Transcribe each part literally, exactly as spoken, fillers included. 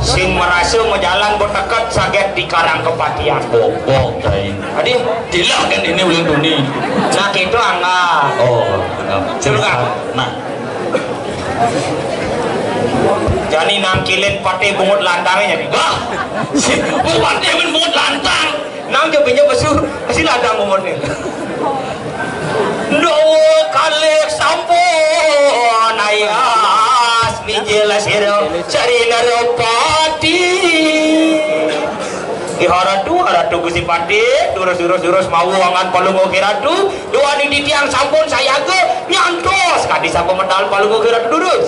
Sing marasa majalan beteket saget di Karang Kepatian. Bobok, cai. Adi, tilah kan ini ulun tuni. Nah, gitu angga. Oh, nah. Terus, Kang. Nah. Jani nangkilin pati bungut lantangnya jadi. Wah, si, bukan dia main bungut lantang. Nang jo pinjam pesu, pasti ladang umurnya. Dawa kalih sampun ayas mijil sira Sri Narapati. Ih, Ratu, Ratu Gusti Patih, durus, durus, durus, mawu angan Palungguh Ratu, duaning titiang sampun sayaga, nyantos kadi sampun medal Palungguh Ratu durus.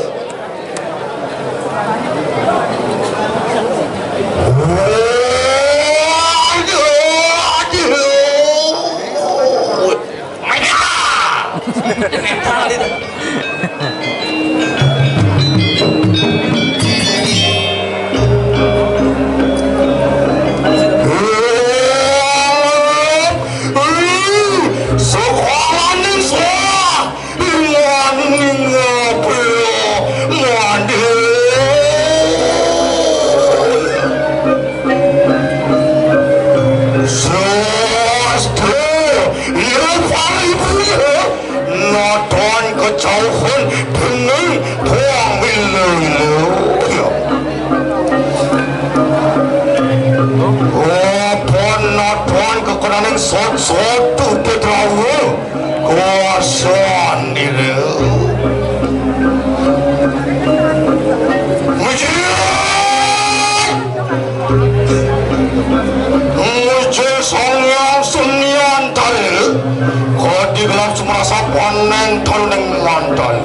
Sekolah ning sekolah. Ingan, ingan, pria, mandi. Sastra, ya, paripunya, nonton kejauhan dengan tuang bila-bila. Ya. Apa nonton kekenaning sot-sot tu tetrawa? Kuasa nira. Mujur! Mujur Sang Hyang Seniantara. Kadi gelap sumerasa paneng taruning mantan.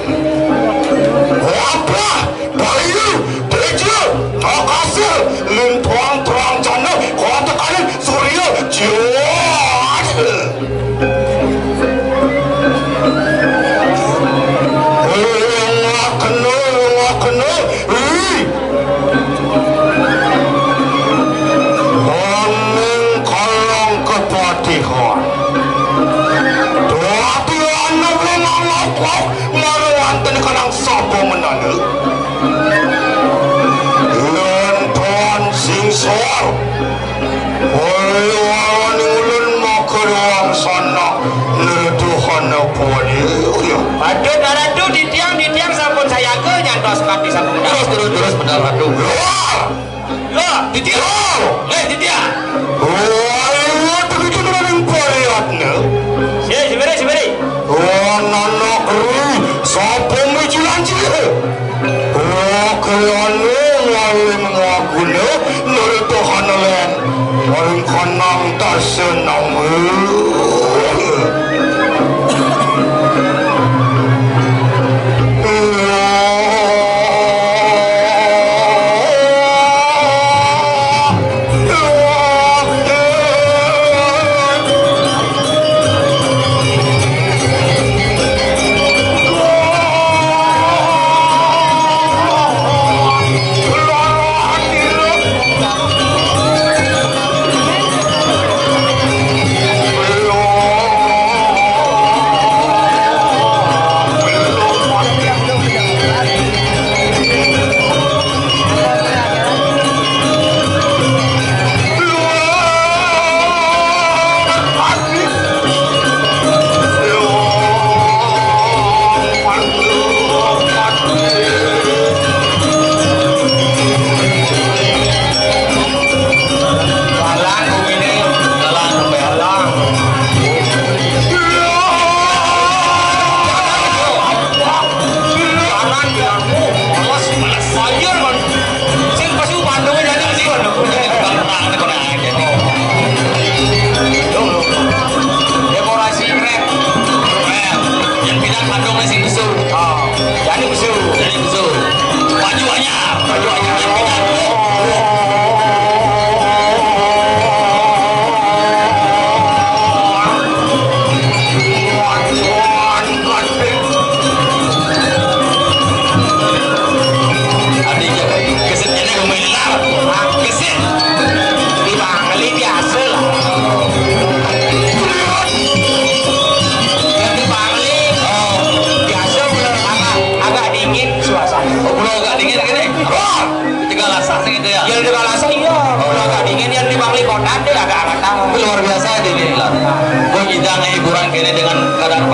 Wabah, bayu, teja, takasa, lintang terang jana, kau tekaning surya, jiwa. Lungakna, lungakna, ih. Oning kalang kepatihan. Dadi ana wong ngalap-lap, malu wonten kanang sapa menana. Lintang singsor. Oleh walaning ulun maka doang sana neduhana poni. Patut Ratu titiang, titiang sampun sayaga nyantos kadi sampun. Terus, terus, terus, benar, Ratu. Luar! Lah, titiang. Luar! Eh, titiang. Wah, itu, itu, itu, itu, pariatna. Sini, sini, sini. Wah, nanak ri, sapa mijilan ciri? Rokelane ngalih mengagune nurut Tuhan len. Paling kanang tasenang. Sing pesu Bandung jadi sih. Dekorasi keren. Keren. Yang pindah Bandung sing pesu. Oh, jadi pesu. Jadi pesu. Maju aja, maju aja. Yang pindah. Artinya, kesetnya ini gemelar. Keset. Di Bangli biasa lah. Yang di Bangli, oh, biasa udah agak, agak dingin suasana.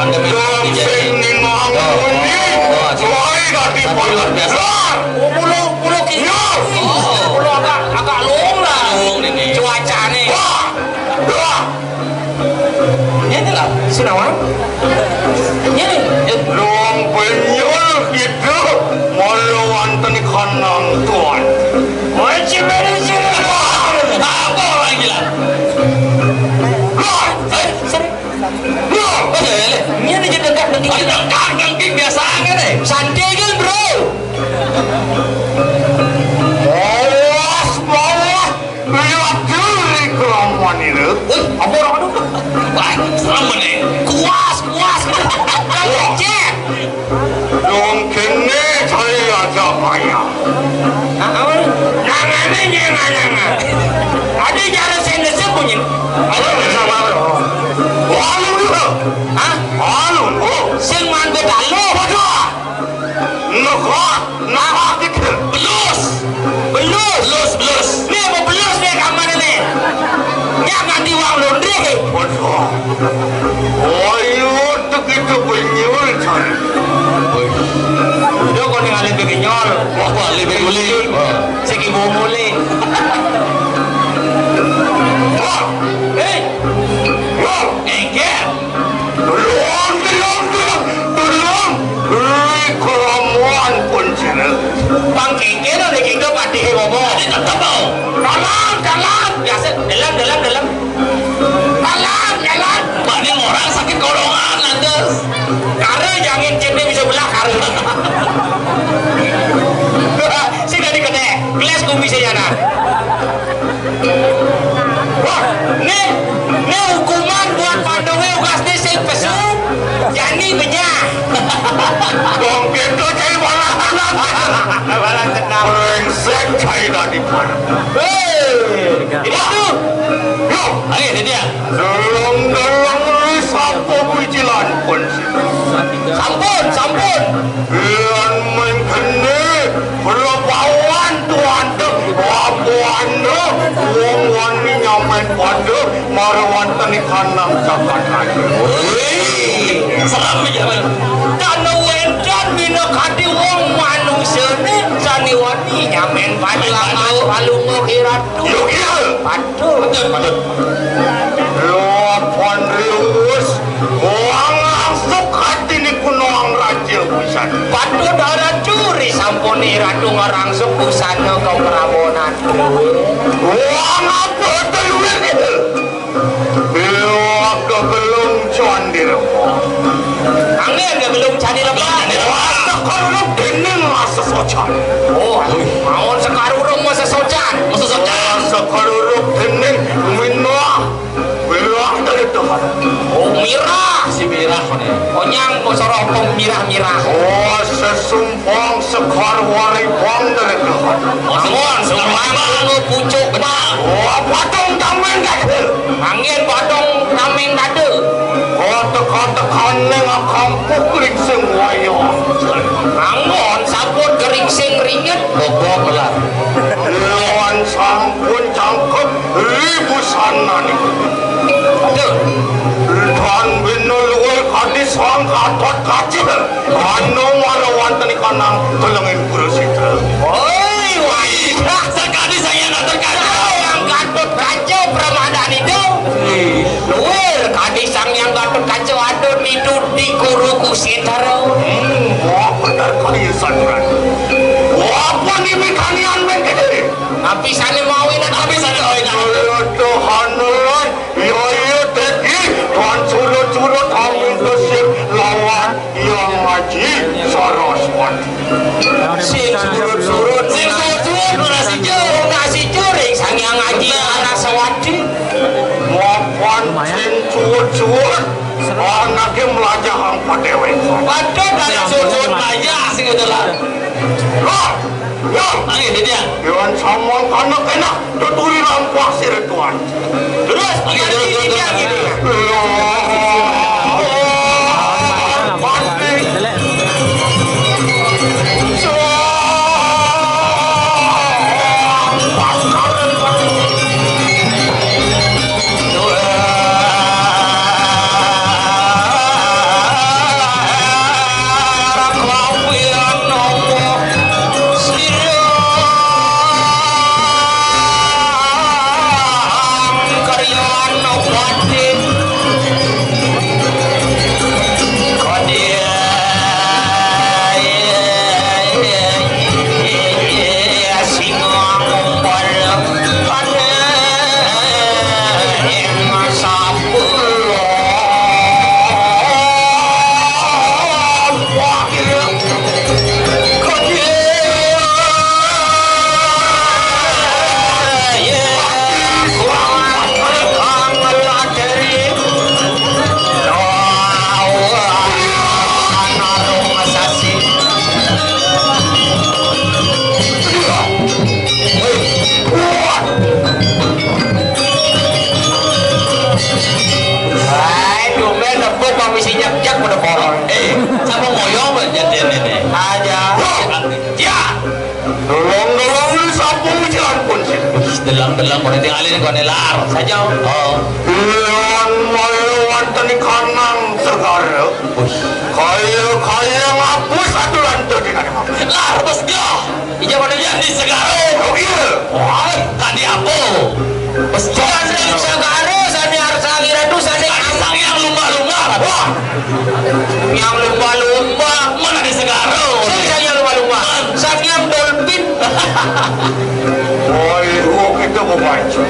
Dong sing ning ngomong. Woi, dadi. Tapi luar biasa. Pulau, pulau kiri. Pulau agak, agak lung lah. Lung ini. Cuaca nih. Wah. Wah. Ini lah, Sunawang. Ini. Dong penyul gitu. Malu wonten ikan nang tuan. Woi, ciberi, ciberi. Apa orang gila? Wah. Eh, sorry. Loh, ini aja dekat nanti. Dekat nanti biasa aja deh. Santai kan, Bro. Mawas, mawas. Lihat dulu kelamuan ini. Wih, apa orang itu? Wah, serem nih. Kuas, kuas. Wah. Cek. Dong kene saya aja kaya. Ah, apa? Nyangane nyanga-nyanga. Ade jare sing dhisik bunyi. Ayo sama lo. Walu lo. Hah? Walu. Oh. Sing mandek alo. Waduh. Nokok, nokok gitu. Belus. Belus. Belus, belus. Nih, mau belus nih kamar ini. Ya, nganti uang laundry. Waduh. Oh, iya, tuh gitu benyul, coy. Woi. Yo, kok ning ale benyol. Wah, kok ale benyol. Wah. Sing ibu mulai. Wah. Hei. Wah. Engger. Tulung, tulung, tulung, tulung. Hei, kelamuan pun sini. Bang Kengke no, dek Kengke patih, bobo. Ini tetep, Bang. Dalam, dalam. Biasa, dalam, dalam, dalam. Dalam, dalam. Pak, ini orang sakit golongan, lantas. Kare jangin cene bisa belah kare. Sing dadi gedhe, gelas kumisé ya nah. Wah, nih, nih hukuman buat Pandowe ugas nih sing pesu, jani benyah. Wong pintu cai malah tenang. Malah tenang. Brengsek cai tadi. Hei, ini tuh. Yo, ayo, ini dia. Deleng-deleng wis apa kuwi cilan pun. Sampun, sampun. Lan mengkene berlapawan tuan dek lapawan wong wani nyamen pada marwanteni kanang jagat ayu. Wih, serem ya, Bang. Dana wénten minakadi wong manusane sane wani nyamen pada lapawan palungguh irat. Yo, iya. Waduh. Waduh, waduh. Lho, pon riwus. Wong langsung hati niku nawang raja pisan. Waduh, dara curi sampun Ratu ngerangsuk busana keprabonan. Wong apa teluwe gitu? Lho, kegelung candi rebo. Angin kegelung candi rebo. Wah, sekarung dening sesocan. Oh, mawon sekarurung masa socan. Masa socan. Sekarurung dening minah. Mirah dari Tuhan. Oh, mirah. Si mirah kok nih. Onyang kok soroh pong mirah-mirah. Oh, sesumpong sekar waripong dari Tuhan. Oh, semua, semua. Pucuk, benar. Oh, potong tameng kade. Angin potong tameng kade. Oh, teka-teka neng kampung kering sing wayang. Anggon sabut kering sing ringet. Bobok lah. Lawan sampun cangkep. Ribu sanane. Aduh. Dan bina luwih kadi sang Gatot Kaca. Anu mara wonten ikanang telenging Guru Sitra. Oi, wah. Sakadi saya Gatot Kaca. Yang Gatot Kaca pramadani do. Luwih kadi sang yang Gatot Kaca ada di Dudi Guru Kusitra. Hmm, wah benar kali ya Santuran. Wah pun dibikanian men kediri. Tapi sana mau ini, tapi sana mau ini. Tuhan, Tuhan, ya, ya, tadi Tuhan suruh-suruh kami kesir lawan yang ngaji Saraswati. Sing surut-surut, sing surut-surut, nasi jering, nasi jering, sang yang ngaji Saraswati. Mapan sing surut-surut, anaknya melajah angkot dewek. Padahal dari surut-surut aja, sing itu lah. Loh, loh. Angin dia. Dewan Samon kana kena tuturi lampah sira tuan. Terus, angin terus, terus, terus. Loh. Pasti. Delang-delang koné tingalin koné lar saja. Oh. Lan maya wonten ing kanang segara. Wih. Kaya-kaya ngapus aturan to di kanang. Lar bes dah. Ija koné yang di segara. Oh iya. Wah, tadi apa? Bes dah. Segara sané arsa ngira tu sané Sang Hyang lumba-lumba. Wah. Yang lumba-lumba. Mana di segara? Sing Sang Hyang lumba-lumba. Sang Hyang dolphin. Woi, wong itu mau baca.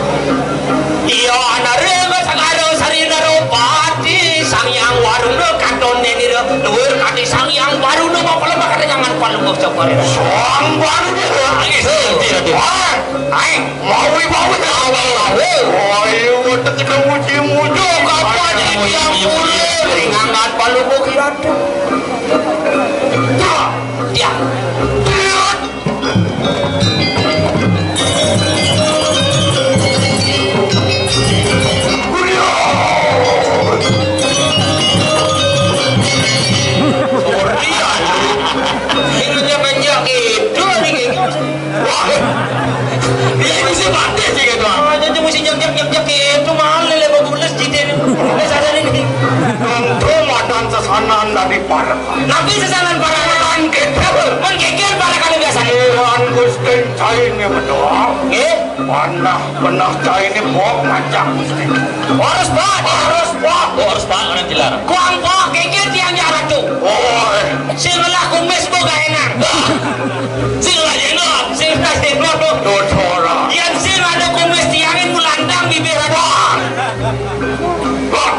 Iya, anare segara Sri Narapati, Sang Hyang Waruna katon nira, luwir kati Sang Hyang Waruna mau kalau makan jangan palu mau coba. Sang Waruna. Nggih, Gusti Raden. Wah, ayo, mau, mau, mau. Woi, wong itu muji-muji. Kapan jadi yang mulia? Ringangan palu mau kira. Ya. Ini menjak itu lagi. Wah. Dia ini sih mati sih gitu. Aja cuma si jek jek jek jek itu malah lele bagus jitu. Ini sadar ini. Untung madan sesanan dari para Napi sesanan para kan kita. Mun geger para kali biasa. Iwan Gusti caine bedoa. Nggih. Panah benah caine bok ngajak Gusti. Harus, Pak. Harus, Pak. Oh, harus, Pak, ana dilarang. Kuang, Pak, geger tiang jarak tuh. Oh, eh. Sing ngelah kumis boga enak. Sing ngelah jenggot, sing ngelah jenggot. Tuh, ora. Yang sing ada kumis tiangin mulantang bibir ada. Pak.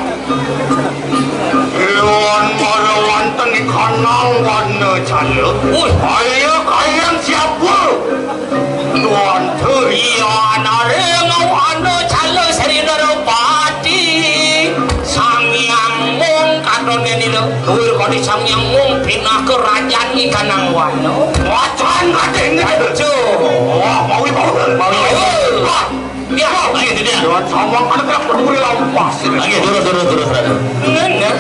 Lawan para wonten ing kanang wana jala. Wih. Kaya kayang siapa? Tuan Tri. Iya, anare ngau wana jala Sri Narapati. Sang Hyang Mung katon ngene lho. Dhuwur kali Sang Hyang Mung pinaka rajan ing kanang wana. Wacan kadene. Aduh. Wah, mau, mau, mau. Wah. Ya, lagi itu dia. Lewat sawang, ada truk peduli lawan pasir. Lagi, turun, turun, turun, turun. Enggak.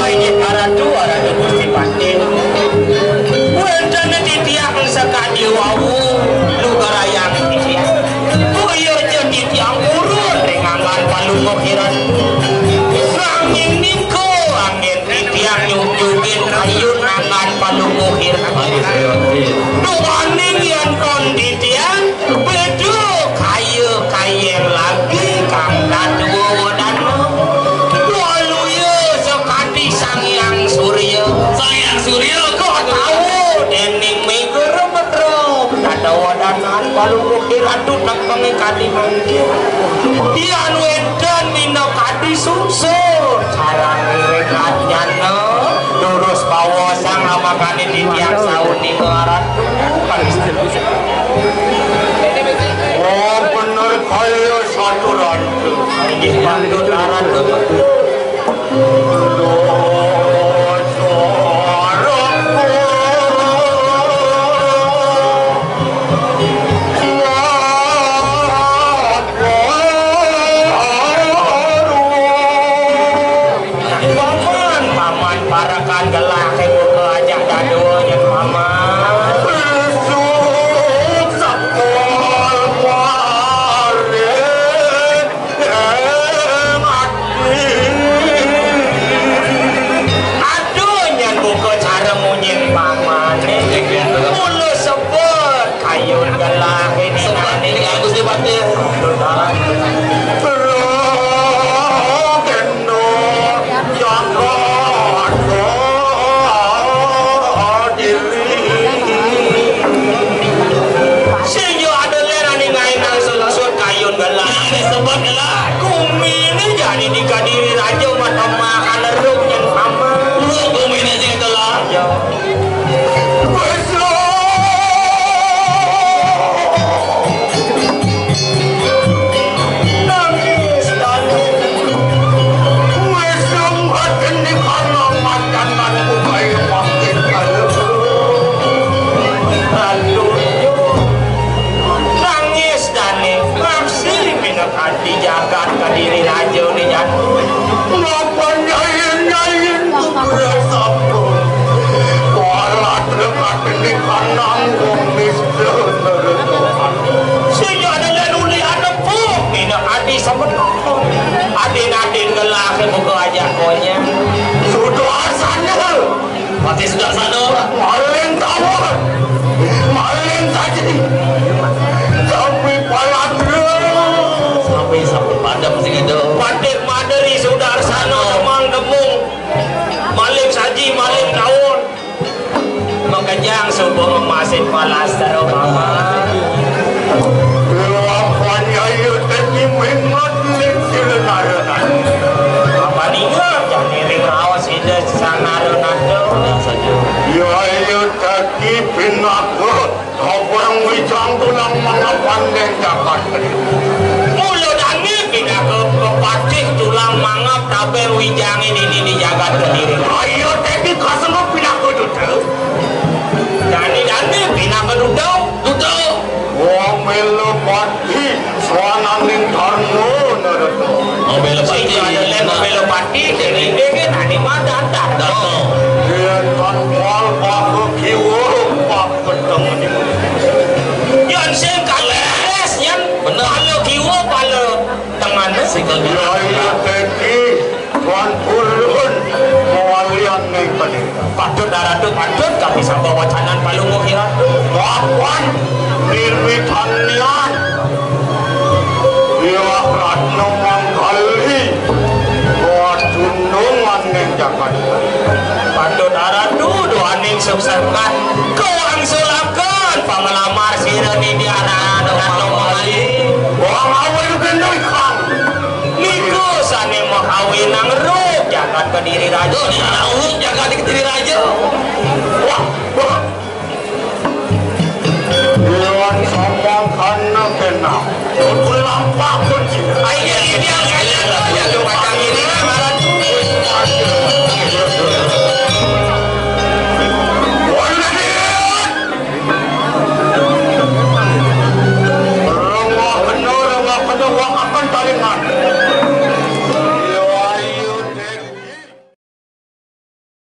Inggih, Ratu, Ratu Gusti Patih. Wonten titiang sakadi wau lugarayang titiang. Boya ja titiang purun ring anggan palungguh Ratu. Nanging nika anggen titiang nyujugin kayun anggan palungguh Ratu. Duaning yen kon titiang Bedu kaya kayeng lagi kang dadua wedana. Waluya sakadi Sang Hyang Surya. Sang Hyang Surya kok tau dening Megara Medra. Dadua wedanan balung bukti ratu nekeng kadi mangkin. Yan wedan minakadi sungsur. Sarang ngiring rajana. Durus bawa sang amakané titiang sauni maratu. Oh, bener kaya saturan. Inggih, patut maratu. Paman, paman, parekan gelah sing muka ajak dadua nyen paman. Besuk sapa Ning jagat Kediri. Mula dane pinaka pepatih tulang mangap tabeng wijangé dini di jagat Kediri. Ayo, Teki, kasengguh pinaka duta. Dane, dane pinaka duta. Duta. Wong mela pati, sawananing dharma narata. Oh, mela pati. Sing ada len mela pati, sing ide ke nani madan dharma. Yen kan wal baka kiwa, baka tengene. Yen sing kaleres, yen bener. Pala kiwa, pala tengene. Sing kaleres. Ya, iya, Teki. Tuan Purun mawalian ning kene. Patut daratu, patut kami samba wacanan palungguh iratu. Papan nirwitanian. Iwak Ratna Manggali. Buat junungan ning jagat. Patut daratu, doaning sukses. Kawangsulaken pamalamar sira nini anak Ratna Manggali. Wong awin gendeng, Kang. Niku sane makawinang ruh jagat Kediri Raja. Duh, dina ruh jagat Kediri Raja. Wah, wah. Iwan sombong kana kena. Pun lampak pun sih. Ayo, ini yang kaya, yang